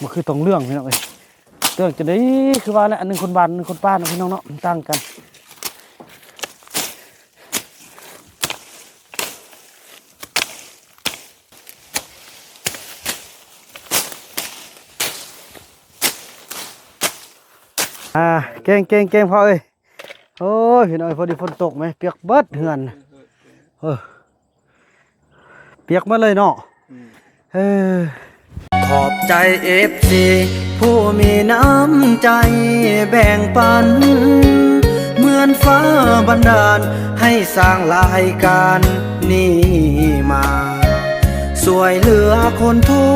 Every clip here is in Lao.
ບໍ່ຄືຕົງເລື່ອງພີ່ນ້ອງເອີຍ. ເລື່ອງຈັ່ງໃດຄືວ່າແຫຼະ ອັນໜຶ່ງຄົນບ້ານ ອັນໜຶ່ງຄົນປ່າເນາະພີ່ນ້ອງເນາະ ມັນຕ່າງກັນ. ອ່າ ແກງ ແກງ ແກງພໍ່ເອີຍ. ໂອ້ຍ ພີ່ນ້ອງເອີຍ ພໍດີຝົນຕົກແໝ ປຽກເບິດເຮືອນ. ເອີ ປຽກໝົດເລີຍເນາະ. ເອີ ຂອບໃຈເອັຟຊີຜູ້ມີນ້ຳໃຈແບ່ງປັນ ເໝືອນຟ້າບັນດານໃຫ້ສ້າງລາຍການນີ້ມາ ຊ່ວຍເຫຼືອຄົນທຸ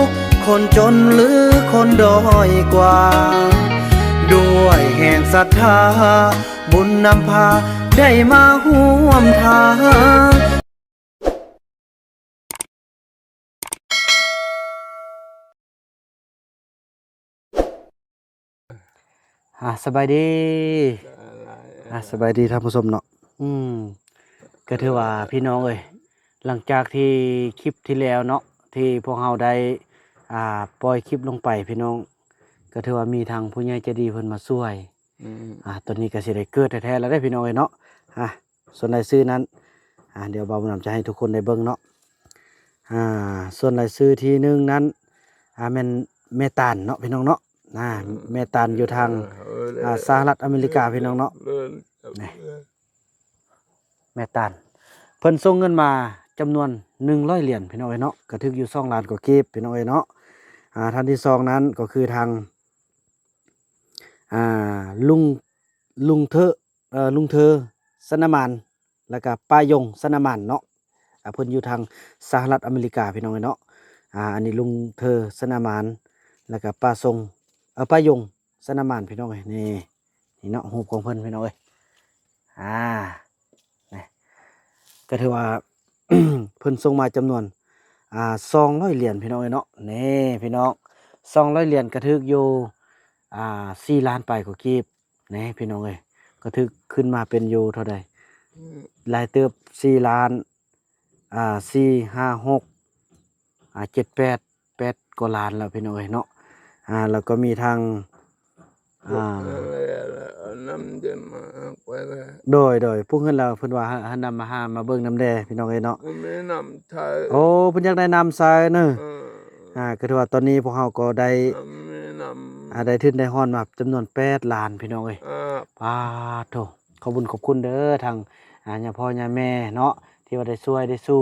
ກ ຄົນຈົນ ຫຼື ຄົນດ້ອຍກວ່າ ດ້ວຍແຮງສັດທາ ບຸນນຳພາໄດ້ມາຮ່ວມທາງ. ອ່າ ສະບາຍດີ ອ່າ ສະບາຍດີທ່ານຜູ້ຊົມເນາະ. ອືມ ກໍຖືວ່າພີ່ນ້ອງເອີຍ ຫຼັງຈາກທີ່ຄລິບທີ່ແລ້ວເນາະ ທີ່ພວກເຮົາໄດ້ ອ່າ ປ່ອຍຄລິບລົງໄປພີ່ນ້ອງ ກໍຖືວ່າມີທາງຜູ້ໃຫຍ່ໃຈດີເພິ່ນມາຊ່ວຍ. ອືມ ອ່າ ຕອນນີ້ກໍຊິໄດ້ເກີດແທ້ໆແລ້ວເດ້ພີ່ນ້ອງເອີຍເນາະ. ອ່າ ສ່ວນລາຍຊື່ນັ້ນ ອ່າ ດຽວບ່າວບຸນນຳຈະໃຫ້ທຸກຄົນໄດ້ເບິ່ງເນາະ. ອ່າ ສ່ວນລາຍຊື່ທີໜຶ່ງນັ້ນ ອ່າ ແມ່ນແມ່ຕານເນາະພີ່ນ້ອງເນາະ. ອ່າ ອືມ ແມ່ຕານຢູ່ທາງ ເອີ ອ່າ ສະຫະລັດອາເມລິກາພີ່ນ້ອງເນາະ. ນີ້ ແມ່ຕານ ເພິ່ນສົ່ງເງິນມາຈຳນວນໜຶ່ງຮ້ອຍຫຼຽນພີ່ນ້ອງເອີຍເນາະ ກະຖືກຢູ່ສອງລ້ານກວ່າກີບພີ່ນ້ອງເອີຍເນາະ. ອ່າ ທ່ານທີສອງນັ້ນກໍຄືທາງ ອ່າ ລຸງ ລຸງເທີ ເອີ ລຸງເທີ ຊະນະມານ ແລ້ວກະປ້າຍົງ ຊະນະມານເນາະ. ອ່າ ເພິ່ນຢູ່ທາງສະຫະລັດອາເມລິກາພີ່ນ້ອງເອີຍເນາະ. ອ່າ ອັນນີ້ລຸງເທີ ຊະນະມານ ແລ້ວກະປ້າຊົງ ເອີ ປ້າຍົງ ຊະນະມານພີ່ນ້ອງເອີຍ. ນີ້ ນີ້ເນາະ ຮູບຂອງເພິ່ນພີ່ນ້ອງເອີຍ. ອ່າ ນີ້ ກໍຖືວ່າ ເພິ່ນສົ່ງມາຈຳນວນ ອ່າ ສອງຮ້ອຍຫຼຽນພີ່ນ້ອງເອີຍເນາະ. ນີ້ພີ່ນ້ອງ ສອງຮ້ອຍຫຼຽນກະຖືກຢູ່ ອ່າ ສີ່ລ້ານປາຍກວ່າກີບ. ນີ້ພີ່ນ້ອງເອີຍ ກະຖືກຂຶ້ນມາເປັນຢູ່ເທົ່າໃດ? ອືມ ຫຼາຍເຕີບ ສີ່ລ້ານ ອ່າ ສີ່ ຫ້າ ຫົກ ອ່າ ເຈັດ ແປດ ແປດກວ່າລ້ານແລ້ວພີ່ນ້ອງເອີຍເນາະ. ອ່າ ແລ້ວກໍມີທາງ ອ່າ ໂດຍ ໂດຍ ພວກເພິ່ນລະເພິ່ນວ່າໃຫ້ ໃຫ້ນຳມາຫາມາເບິ່ງນຳແດ່ພີ່ນ້ອງເອີຍເນາະ. ໂອ້ ເພິ່ນຢາກໄດ້ນ້ຳໃຊ້ເນີ. ອ່າ ກໍຖືວ່າຕອນນີ້ພວກເຮົາກໍໄດ້ ອ່າ ໄດ້ທຶນໄດ້ຮອນມາຈຳນວນແປດລ້ານພີ່ນ້ອງເອີຍ. ປາດໂທ້ ຂອບບຸນຂອບຄຸນເດີ ທັງ ອ່າ ຍາພໍ່ຍາແມ່ເນາະ ທີ່ວ່າໄດ້ຊ່ວຍໄດ້ຊູ່.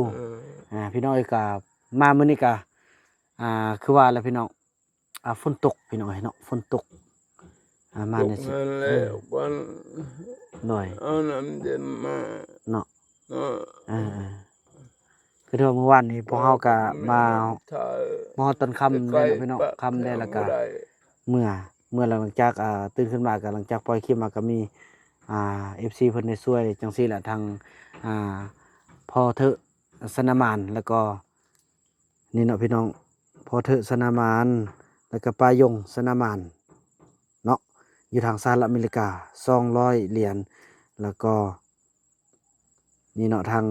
ອ່າ ພີ່ນ້ອງເອີຍ ກະມາມື້ນີ້ກະ ອ່າ ຄືວ່າລະພີ່ນ້ອງ ອ່າ ຝົນຕົກພີ່ນ້ອງເອີຍເນາະ ຝົນຕົກ. ອ່າ ມາໃນ ໂດຍ ເອົານ້ຳເຢັນມາເນາະ. ເອີ ຄືເທື່ອມື້ວານນີ້ພວກເຮົາກະມາ ມາຮອດຕອນຄ່ຳແລ້ວເນາະພີ່ນ້ອງ ຄ່ຳແລ້ວ ແລ້ວກະເມືອ ເມືອ ແລ້ວຫຼັງຈາກ ອ່າ ຕື່ນຂຶ້ນມາກະ ຫຼັງຈາກປ່ອຍຄລິບມາກະມີ ອ່າ ເອັຟຊີເພິ່ນໄດ້ຊ່ວຍຈັ່ງຊີ້ແຫຼະ ທັງ ອ່າ ພໍ່ເທີ ຊະນະມານ ແລ້ວກໍ ນີ້ເນາະພີ່ນ້ອງ ພໍ່ເທີ ຊະນະມານ ແລ້ວກະປ້າຍົງ ຊະນະມານເນາະ ຢູ່ທາງສະຫະລັດອາເມລິກາ ສອງຮ້ອຍຫຼຽນ ແລ້ວກໍ ນີ້ເນາະ ທາງ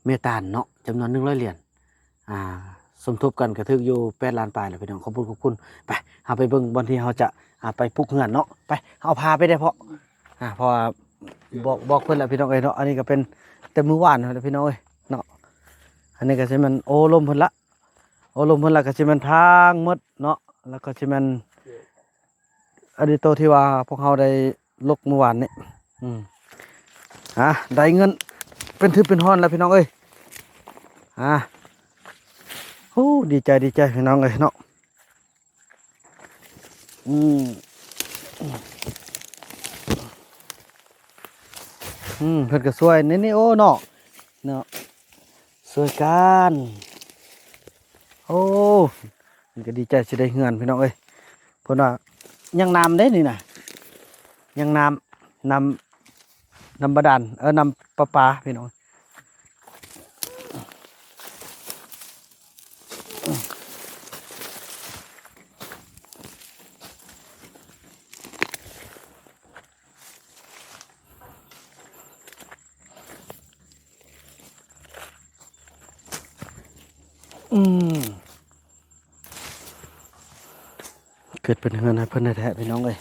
ແມ່ຕານເນາະ ຈຳນວນໜຶ່ງຮ້ອຍຫຼຽນ ອ່າ ສົມທົບກັນກະຖືກຢູ່ແປດລ້ານປາຍແລ້ວພີ່ນ້ອງ. ຂອບຄຸນ ຂອບຄຸນ. ໄປ ເຮົາໄປເບິ່ງບ່ອນທີ່ເຮົາຈະ ອ່າ ໄປປຸກເຮືອນເນາະ. ໄປ ເຮົາພາໄປໄດ້ເພາະ ອ່າ ເພາະວ່າ ບອກ ບອກເພິ່ນລະພີ່ນ້ອງເອີຍເນາະ. ອັນນີ້ກະເປັນແຕ່ມື້ວານພຸ້ນລະພີ່ນ້ອງເອີຍເນາະ. ອັນນີ້ກະຊິແມ່ນໂອ້ລົມເພິ່ນລະ ໂອ້ລົມເພິ່ນລະ ກະຊິແມ່ນທາງໝົດເນາະ. ແລ້ວກະຊິແມ່ນ ອັນນີ້ໂຕທີ່ວ່າພວກເຮົາໄດ້ລົກມື້ວານນີ້ ອືມ ອ່າ ໄດ້ເງິນເປັນທຶນເປັນຮອນແລ້ວພີ່ນ້ອງເອີຍ. ອ່າ ໂອ້ ດີໃຈ ດີໃຈພີ່ນ້ອງເອີຍເນາະ. ອືມ ອືມ ເພິ່ນກໍຊ່ວຍ ນີ້ ນີ້ ໂອ້ ເນາະ ເນາະ ຊ່ວຍກັນ. ໂອ້ ເພິ່ນກໍດີໃຈຊິໄດ້ເຮືອນພີ່ນ້ອງເອີຍ. ເພິ່ນວ່າຍັງນ້ຳເດ້ນີ້ນະ ຍັງນ້ຳ ນ້ຳ ນ້ຳບາດານ ເອີ ນ້ຳປະປາພີ່ນ້ອງ. ອືມ ເກີດເປັນເຮືອນໃຫ້ເພິ່ນແທ້ໆ ພີ່ນ້ອງເອີຍ.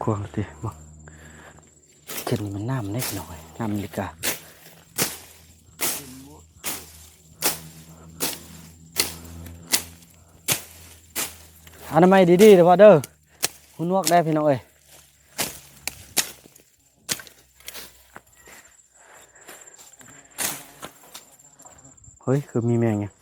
ກວ້າງຕິ ເບິ່ງ ເສັ້ນນີ້ແມ່ນນ້ຳເດ້ ພີ່ນ້ອງເອີຍ ນ້ຳອາເມລິກາ. ອະນາໄມດີໆ ເດີພໍ່ເດີ ຫູໜວກໄດ້ ພີ່ນ້ອງເອີຍ. ເຮີ້ຍ ຄືມີແມງຫຍັງ.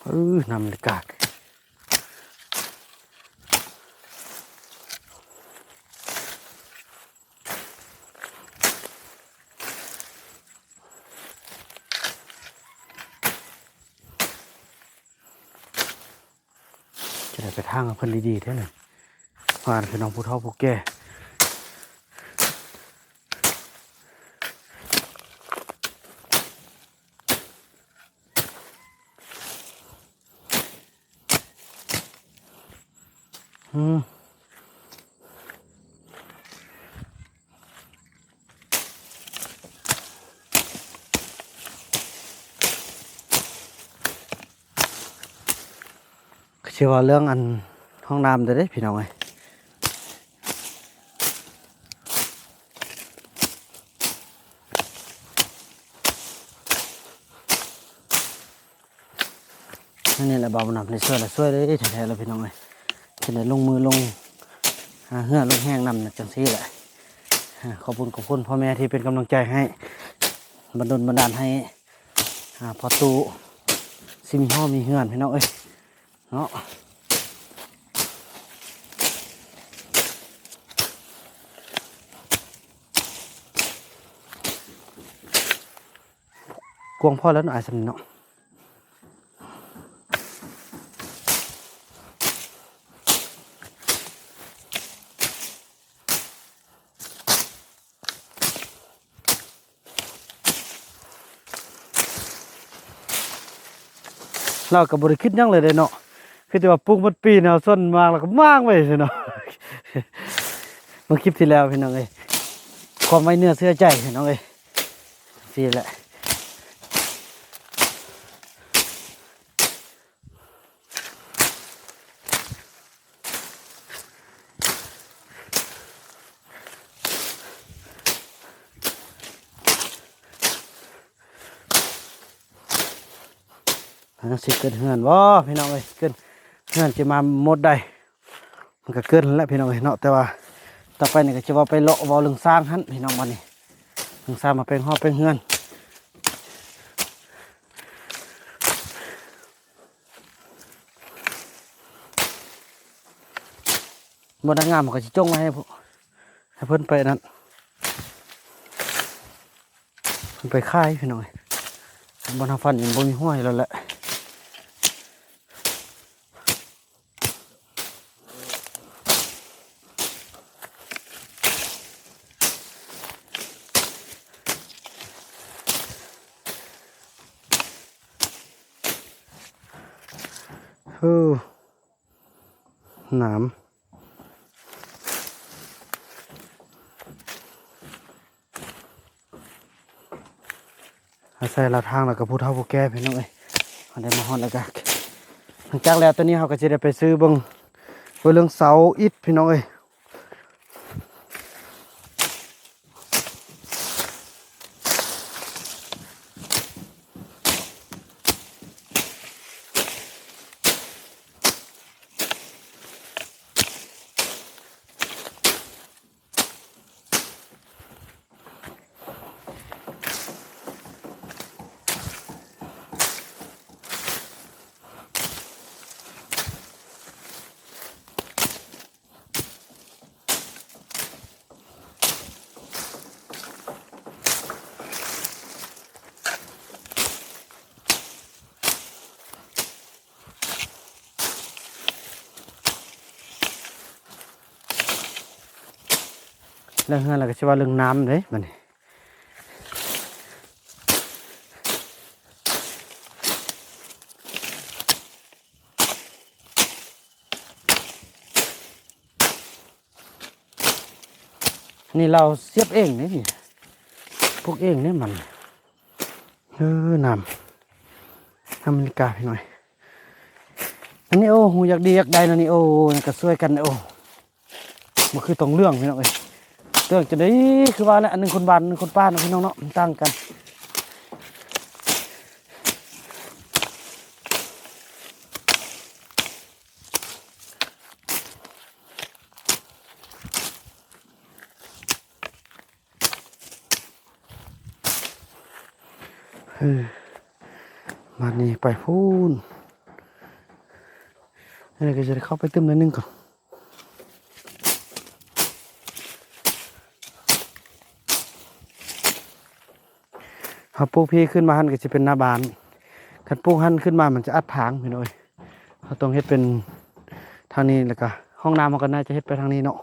ເອີ ນ້ຳລະກາກ ຈະໄດ້ໄປທາງເພິ່ນດີໆ ແທ້ນີ້ ວ່າຄືນ້ອງຜູ້ເຖົ້າຜູ້ແກ່. ອືມ ຄືຊິເວົ້າເລື່ອງອັນຫ້ອງນ້ຳເດີເດ້ ພີ່ນ້ອງເອີຍ. ອັນນີ້ແຫຼະ ບ່າວບຸນນຳໄດ້ຊ່ວຍລະຊ່ວຍເລີຍແທ້ໆ ລະພີ່ນ້ອງເອີຍ ຈະໄດ້ລົງມືລົງ ຫາເຫື່ອລົງແຮງນຳຈັ່ງຊີ້ແຫຼະ. ອາ ຂອບຄຸນຂອບຄຸນພໍ່ແມ່ທີ່ເປັນກຳລັງໃຈໃຫ້ ບັນດົນບັນດານໃຫ້ ອາ ພໍ່ຕູ້ຊິມີຫໍມີເຮືອນ ພີ່ນ້ອງເອີຍ. ເນາະ ກວ້າງພໍແລ້ວເນາະ ອ້າຍ ສ່ຳນີ້ເນາະ. ລາວກໍບໍ່ໄດ້ຄິດຫຍັງເລີຍເດ້ເນາະ ຄືແຕ່ວ່າປູກໝົດປີນະ ເອົາສ່ວນໝາກແລ້ວກໍໝາກໄວ້ຊີ້ເນາະ. ເມື່ອຄລິບທີ່ແລ້ວ ພີ່ນ້ອງເອີຍ ຄວາມໄວ້ເນື້ອເຊື່ອໃຈ ພີ່ນ້ອງເອີຍ ຊີ້ແຫຼະ. ມັນຊິເກີດເຮືອນບໍ່ ພີ່ນ້ອງເອີຍ ເກີດເຮືອນຊິມາໝົດໃດ ມັນກໍເກີດຫັ້ນແຫຼະ ພີ່ນ້ອງເອີຍເນາະ. ແຕ່ວ່າຕໍ່ໄປນີ້ກໍຈະເວົ້າໄປເລາະເວົ້າເລື່ອງຊ້າງຫັ້ນ ພີ່ນ້ອງ ບັດນີ້ ເລື່ອງຊ້າງມາແປງຫໍແປງເຮືອນ. ບໍ່ໄດ້ງາມ ເຮົາກໍຊິຈົ່ງໄວ້ໃຫ້ ໃຫ້ເພິ່ນໄປນັ້ນ ເພິ່ນໄປຂາຍ ພີ່ນ້ອງເອີຍ. ບ່ອນເຮົາຝັນນີ້ບໍ່ມີຫົວໃຫ້ລາວແຫຼະ. ເຮີ ໜາມ ອາໄສລາວທາງ ແລ້ວກໍຜູ້ເຖົ້າຜູ້ແກ່ ພີ່ນ້ອງເອີຍ. ເຮົາໄດ້ມາຮອດແລ້ວກໍ ຫຼັງຈາກແລ້ວຕົວນີ້ ເຮົາກໍຊິໄດ້ໄປຊື້ເບິ່ງ ເບິ່ງເລື່ອງເສົາອິດ ພີ່ນ້ອງເອີຍ. ເ ເລື່ອງເຮືອນແລ້ວກໍຊິເວົ້າເລື່ອງນ້ຳເດ້ບັດນີ້. ນີ້ລາວສຽບເອງເດ້ນີ້ ປູກເອງເດ້ມັນ. ເອີ ນ້ຳ ນ້ຳອາເມລິກາພີ່ນ້ອງ. ອັນນີ້ ໂອ້ ຮູ້ຢາກດີຢາກໄດ້ນະນີ້ ໂອ້ ຍັງກະຊ່ວຍກັນ ໂອ້ ບໍ່ຄືຕ້ອງເລື່ອງພີ່ນ້ອງເອີຍ. ເລື່ອງຈັ່ງໃດຄືວ່າແຫຼະ ອັນໜຶ່ງຄົນບ້ານ ອັນໜຶ່ງຄົນປ່າເນາະ ພີ່ນ້ອງເນາະ ມັນຕ່າງກັນ. ເອີ ບາດນີ້ໄປພຸ້ນ ອັນນີ້ກໍຈະໄດ້ເຂົ້າໄປຕື່ມໜ້ອຍໜຶ່ງກ່ອນ. ເຮົາປູກພີ້ຂຶ້ນມາຫັ້ນກໍຊິເປັນໜ້າບ້ານ ຄັນປູກຫັ້ນຂຶ້ນມາມັນຈະອັດທາງພີ່ນ້ອງເອີຍ. ເຮົາຕ້ອງເຮັດເປັນທາງນີ້ ແລ້ວກະຫ້ອງນ້ຳເຮົາກໍໜ້າຈະເຮັດໄປທາງນີ້ເນາະ.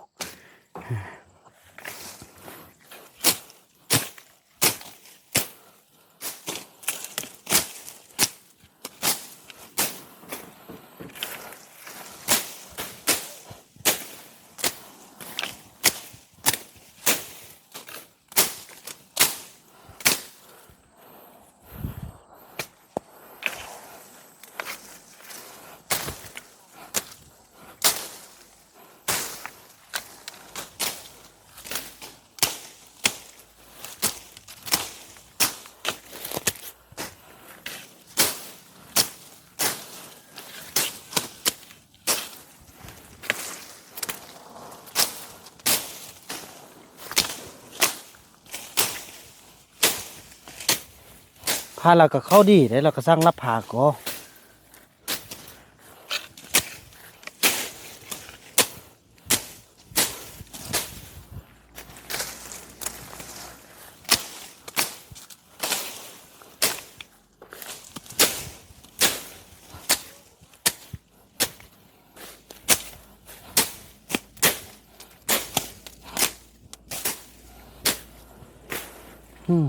ພາລາກໍເຂົ້າດີເດ້ ລາວກໍສ້າງລັບພາກໍ. ອືມ.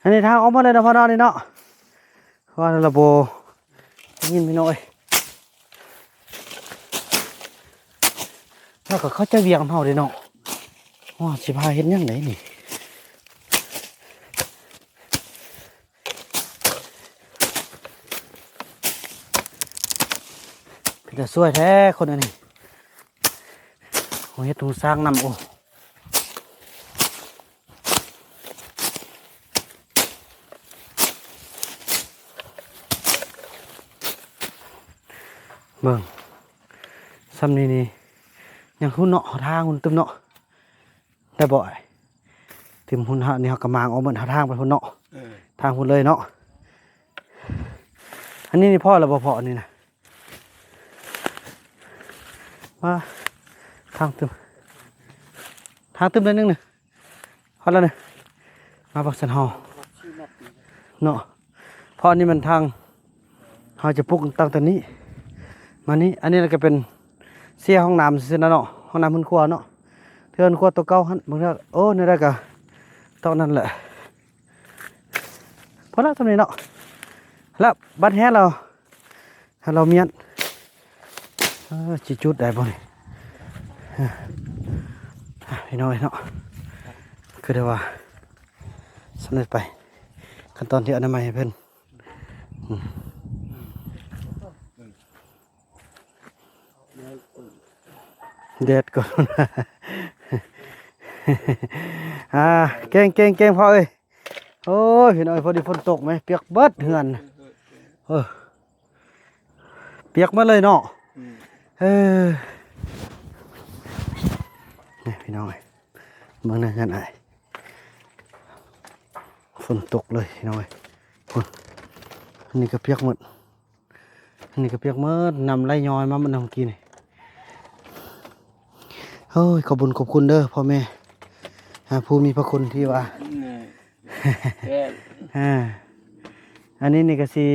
ອັນນີ້ທາງອອກໝົດເລີຍເນາະ ພໍ່ເນາະ ນີ້ເນາະ ວ່າລະບໍ່ໄດ້ຍິນພີ່ນ້ອງເອີຍ. ເຮົາກໍເຂົ້າໃຈວຽກເຮົາເດ້ເນາະ ວ່າຊິພາເຮັດຫຍັງໃດນີ້. ເປັນຕາຊ່ວຍແທ້ຄົນອັນນີ້. ໂອ້ ເຮັດທຸງຊ້າງນຳ ໂອ້. ເບິ່ງ ຊ່ຳນີ້ນີ້ ຍັງຮຸ່ນເນາະ ເຮົາທາງຮຸ່ນຕຶມເນາະ ໄດ້ບໍ່ອ້າຍ? ຕຶມຮຸ່ນເຮົານີ້ ເຮົາກໍມາງອອກເໝິດ ເຮົາທາງໄປພຸ້ນເນາະ ເອີ ທາງພຸ້ນເລີຍເນາະ. ອັນນີ້ນີ້ພໍແລ້ວບໍ່? ພໍອັນນີ້ນະ ມາ ທາງຕຶມ ທາງຕຶມໜ້ອຍໜຶ່ງນະ. ຮອດແລ້ວນີ້ ມາບັກສັນຮໍເນາະ ເພາະອັນນີ້ມັນທາງ ເຮົາຈະປຸກຕັ້ງແຕ່ນີ້ມານີ້. ອັນນີ້ລະກະເປັນເສຍຫ້ອງນ້ຳຊື່ໆນະເນາະ ຫ້ອງນ້ຳເຮືອນຄົວເນາະ ເຮືອນຄົວໂຕເກົ່າຫັ້ນ. ບາງເທື່ອ ໂອ້ ແນວໃດກະ ເທົ່ານັ້ນແຫຼະ ພໍແລ້ວສ່ຳນີ້ເນາະ ແລ້ວບັດແຮງແລ້ວ ໃຫ້ລາວມຽນ ເອີ ຊິຈຸດໄດ້ບໍ່ນີ້? ເອີ ພີ່ນ້ອງເອີຍເນາະ ຄືໄດ້ວ່າສຳເລັດໄປ ຂັ້ນຕອນທີ່ອະນາໄມໃຫ້ເພິ່ນ ອືມ ແດດກ່ອນ ອ່າ ເກັ່ງໆໆ ພໍ່ເອີຍ ໂອ້ຍ ພີ່ນ້ອງເອີຍ ພໍດີຝົນຕົກແໝ ປຽກເບິດເຮືອນ ເອີ ປຽກໝົດເລີຍເນາະ ອືມ ເອີ ນີ້ພີ່ນ້ອງເອີຍ ເບິ່ງໃນເຮືອນອ້າຍ ຝົນຕົກເລີຍພີ່ນ້ອງເອີຍ ພຸ້ນ ອັນນີ້ກໍປຽກໝົດ ອັນນີ້ກໍປຽກໝົດ ນ້ຳໄຫຼຍ້ອຍມາໝົດເມື່ອກີ້ນີ້ ໂອ້ຍ ຂອບບຸນຂອບຄຸນເດີພໍ່ແມ່ ອ່າ ຜູ້ມີພະຄຸນທີ່ວ່າ ແມ່ນ ອ່າ ອັນນີ້ນີ້ກໍຊິ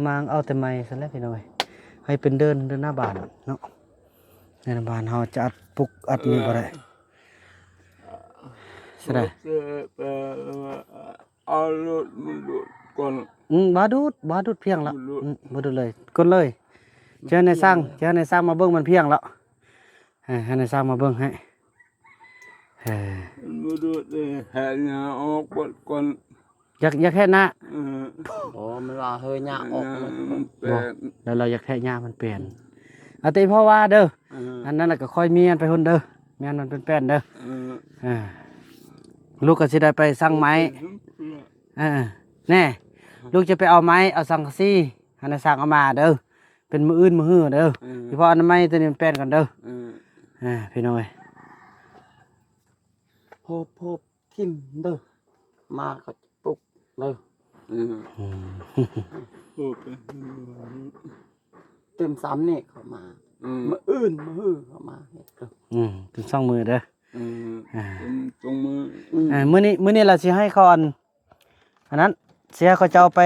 ມາງເອົາແຕ່ໄມ້ຊັ້ນແຫຼະພີ່ນ້ອງເອີຍ ໃຫ້ເປັນເດີ່ນ ເດີ່ນໜ້າບ້ານເນາະ ໃນໜ້າບ້ານເຮົາຈະອັດປຸກອັດນີ້ບໍ່ໄດ້ ເອີ ຊັ້ນແຫຼະ ເອີ ເອົາໂລດ ມັນດູດກ່ອນ ອືມ ບໍ່ດູດ ບໍ່ດູດພຽງລະ ບໍ່ດູດ ອືມ ບໍ່ດູດເລີຍ ກົນເລີຍ ຈະໃຫ້ນາຍຊ່າງ ຈະໃຫ້ນາຍຊ່າງມາເບິ່ງ ມັນພຽງລະ ເອີ ໃຫ້ນາຍຊ່າງມາເບິ່ງໃຫ້ ເອີ ມັນບໍ່ດູດເລີຍ ແຫະຫຍ້າອອກເບິດກ່ອນ ຢາກ ຢາກແທະໜ້າ ເອີ ໂອ້ ມັນວ່າເຮີຍຫຍ້າອອກ ມັນແປນ ແລ້ວລາວຢາກແທະຫຍ້າມັນແປນ ອາ ແຕ່ພໍ່ວ່າເດີ ເອີ ອັນນັ້ນລະກໍຄ່ອຍມ້ຽນໄປພຸ້ນເດີ ມ້ຽນມັນແປນໆເດີ ເອີ ເອີ ລູກກໍຊິໄດ້ໄປສັ່ງໄມ້ ເອີ ແນ່ ລູກຈະໄປເອົາໄມ້ ເອົາສັງກະສີ ໃຫ້ນາຍຊ່າງເອົາມາເດີ ເປັນມື້ອື່ນມື້ຮືເດີ ເອີ ອີພໍ່ອະນາໄມຕົວນີ້ມັນແປນກ່ອນເດີ ເອີ ເອີ ພີ່ນ້ອງເອີຍ ໂພບ ໂພບ ຖິ້ມເດີ ມາເຂົາຈະປຸກເດີ ອືມ ອືມ ຕື່ມຊ້ຳນີ້ເຂົາມາ ອືມ ມື້ອື່ນມື້ຮືເຂົາມາເຮັດເດີ ອືມ ຕື່ມສອງມື້ເດີ ອືມ ອ່າ ຕື່ມສອງມື້ ອືມ ອ່າ ມື້ນີ້ ມື້ນີ້ລະຊິໃຫ້ເຂົາອັນ ອັນນັ້ນ ຊິໃຫ້ເຂົາເຈົ້າໄປ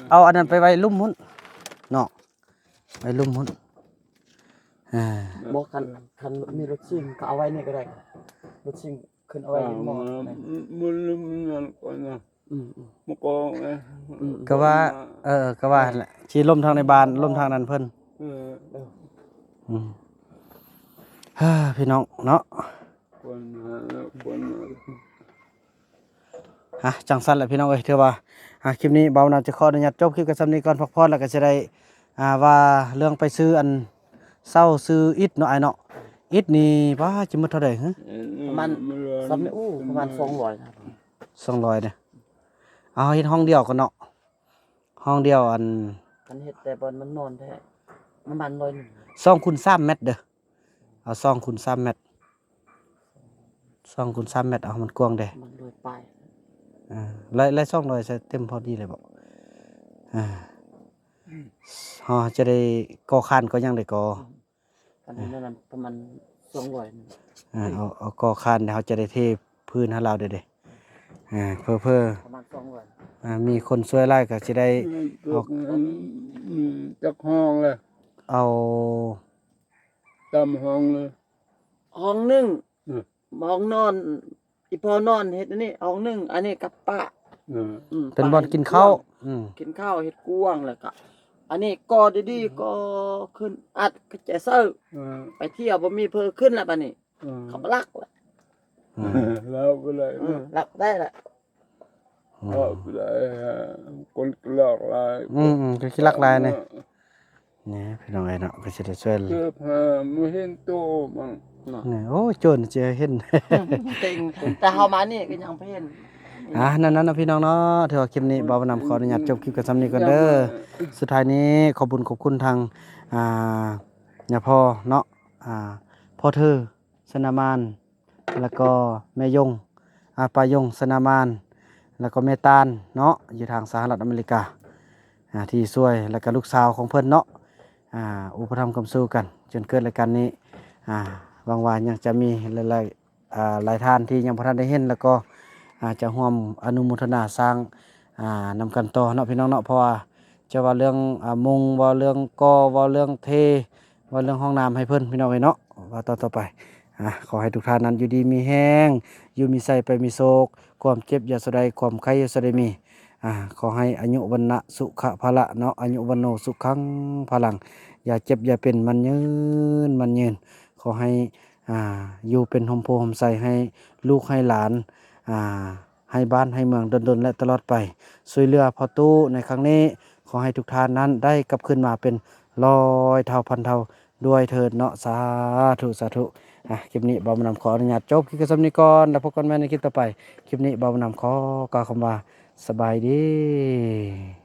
ເອີ ເອີ ເອົາອັນນັ້ນໄປໄວ້ລຸ່ມພຸ້ນເນາະ ໄວ້ລຸ່ມພຸ້ນ ອ່າ ບໍ່ ຄັນ ຄັນມີລົດຊິງກໍເອົາໄວ້ນີ້ກໍໄດ້ ລົດຊິງຂຶ້ນເອົາໄວ້ຢູ່ໝໍ້ ມັນ ມັນ ມັນນັ້ນກ່ອນນະ ອືມໆ ມັນກໍ ເອີ ອືມໆ ກໍວ່າ ເອີ ກໍວ່າຫັ້ນແຫຼະ ຊິລົມທາງໃນບ້ານ ລົມທາງນັ້ນເພິ່ນ ເອີ ອືມ ເອີ ພີ່ນ້ອງເນາະ ຄວນມາແລ້ວ ຄວນມາ ອ່ະ ຈັ່ງຊັ້ນແຫຼະພີ່ນ້ອງເອີຍ ຖືວ່າ ອ່ະ ຄລິບນີ້ບ່າວນາຈະຂໍອະນຸຍາດຈົບຄລິບກັນສ່ຳນີ້ກ່ອນ ພັກຜ່ອນ ແລ້ວກໍຊິໄດ້ ອ່າ ວ່າເລື່ອງໄປຊື້ອັນເຊົ່າຊື້ອິດເນາະ ອ້າຍເນາະ ອິດນີ້ ປ້າ ຈະໝົດເທົ່າໃດຫື? ປະມານ ສ່ຳນີ້ ໂອ້ ປະມານສອງຮ້ອຍນະ ສອງຮ້ອຍເດ້ ເອົາເຮັດຫ້ອງດຽວກ່ອນເນາະ ຫ້ອງດຽວ ອັນ ຄັນເຮັດແຕ່ບ່ອນມັນນອນແທ້ ປະມານຮ້ອຍໜຶ່ງ ສອງຄູນສາມແມັດເດີ ເອົາສອງຄູນສາມແມັດ ສອງຄູນສາມແມັດ ເອົາໃຫ້ມັນກວ້າງແດ່ ມັນຮ້ອຍປາຍ ເອີ ໄລ່ ໄລ່ສອງຮ້ອຍໃສ່ເຕັມພໍດີເລີຍບໍ ເອີ ເຮົາຈະໄດ້ກໍ່ຄານກໍ່ຫຍັງໄດ້ກໍ່ ອືມ ອັນນັ້ນປະມານສອງຮ້ອຍ ເອີ ເອົາ ເອົາກໍ່ຄານ ເຮົາຈະໄດ້ເທພື້ນໃຫ້ລາວເດ້ ເອີ ເຜີໆ ປະມານສອງຮ້ອຍ ອ່າ ມີຄົນຊ່ວຍຫຼາຍກໍຊິໄດ້ ອືມ ເອົາ ອືມ ຈັກຫ້ອງລະ ເອົາ ຕາມຫ້ອງເລີຍ ຫ້ອງໜຶ່ງ ອືມ ຫ້ອງນອນ ອີ່ພໍ່ນອນເຮັດອັນນີ້ຫ້ອງໜຶ່ງ ອັນນີ້ກັບປ້າ ເອີ ອືມ ເປັນບ່ອນກິນເຂົ້າ ອືມ ກິນເຂົ້າເຮັດກວ້າງ ແລ້ວກະອັນນີ້ກໍ່ດີໆ ອືມ ກໍ່ຂຶ້ນອັດກະແຈເຊີ ເອີ ໄປທ່ຽວບໍ່ມີເພີຂຶ້ນລະບາດນີ້ ເອີ ເຂົາມາລັກລະ ອືມ ລາວບໍ່ໄດ້ ອືມ ລາວບໍ່ໄດ້ລະ ອືມ ເອີ ບໍ່ໄດ້ ຄົນຂີ້ລັກຫຼາຍ ອືມ ອືມ ຄົນຂີ້ລັກຫຼາຍນີ້ ເອີ ນີ້ພີ່ນ້ອງເອີຍເນາະ ກໍຊິໄດ້ຊ່ວຍ ເກີບຫາບໍ່ເຫັນໂຕມັນເນາະ ນີ້ ໂອ້ ໂຈນຊິເຫັນ ເຕັງ ແຕ່ເຮົາມານີ້ກໍຍັງບໍ່ເຫັນ ອ່າ ນັ້ນໆ ເນາະ ພີ່ນ້ອງເນາະ ຖືວ່າຄລິບນີ້ບ່າວນຳຂໍອະນຸຍາດຈົບຄລິບກັນສ່ຳນີ້ກ່ອນເດີ ສຸດທ້າຍນີ້ຂອບບຸນຂອບຄຸນທາງ ອ່າ ຍາພໍ່ເນາະ ອ່າ ພໍ່ເທີ ຊະນາມານ ແລ້ວກໍແມ່ຍົງ ອາ ປ້າຍົງ ຊະນາມານ ແລ້ວກໍແມ່ຕານເນາະ ຢູ່ທາງສະຫະລັດອາເມລິກາ ອາ ທີ່ຊ່ວຍ ແລ້ວກໍລູກສາວຂອງເພິ່ນເນາະ ອາ ອຸປະຖຳຄ້ຳຊູກັນ ຈົນເກີດລາຍການນີ້ ອາ ຫວັງວ່າຍັງຈະມີຫຼາຍໆ ອາ ຫຼາຍທ່ານທີ່ຍັງບໍ່ທັນໄດ້ເຫັນ ແລ້ວກໍ ອາ ຈະຮ່ວມອະນຸໂມທະນາສ້າງ ອາ ນຳກັນຕໍ່ເນາະ ພີ່ນ້ອງເນາະ ເພາະວ່າຈະເວົ້າເລື່ອງ ອາ ມຸງ ເວົ້າເລື່ອງກໍ່ ເວົ້າເລື່ອງເທ ເວົ້າເລື່ອງຫ້ອງນ້ຳໃຫ້ເພິ່ນ ພີ່ນ້ອງເອີຍເນາະ ວ່າຕໍ່ ຕໍ່ໄປ ອ່າ ຂໍໃຫ້ທຸກທ່ານນັ້ນຢູ່ດີມີແຮງ ຢູ່ມີໄຊໄປມີໂຊກ ຄວາມເຈັບຢ່າສະໄດ້ ຄວາມໄຂ້ຢ່າສະໄດ້ມີ ອ່າ ຂໍໃຫ້ອາຍຸວັນນະສຸຂະພະລະເນາະ ອາຍຸວັນໂນສຸຂັງພະລັງ ຢ່າເຈັບຢ່າເປັນ ໝັ້ນຍືນ ໝັ້ນຍືນ ຂໍໃຫ້ ອ່າ ຢູ່ເປັນຮົ່ມໂພຮົ່ມໄຊໃຫ້ລູກໃຫ້ຫຼານ ອ່າ ໃຫ້ບ້ານໃຫ້ເມືອງດົນໆ ແລະ ຕະຫຼອດໄປ ຊ່ວຍເຫຼືອພໍ່ຕູ້ໃນຄັ້ງນີ້ ຂໍໃຫ້ທຸກທ່ານນັ້ນໄດ້ກັບຄືນມາເປັນຮ້ອຍເທົ່າພັນເທົ່າດ້ວຍເທີ້ນເນາະ ສາທຸ ສາທຸ. ອ່າ ຄລິບນີ້ບ່າວບຸນນຳຂໍອະນຸຍາດຈົບຄລິບໄວ້ສ່ຳນີ້ກ່ອນ ແລ້ວພົບກັນໃໝ່ໃນຄລິບຕໍ່ໄປ. ຄລິບນີ້ບ່າວບຸນນຳຂໍກ່າວຄຳວ່າ ສະບາຍດີ.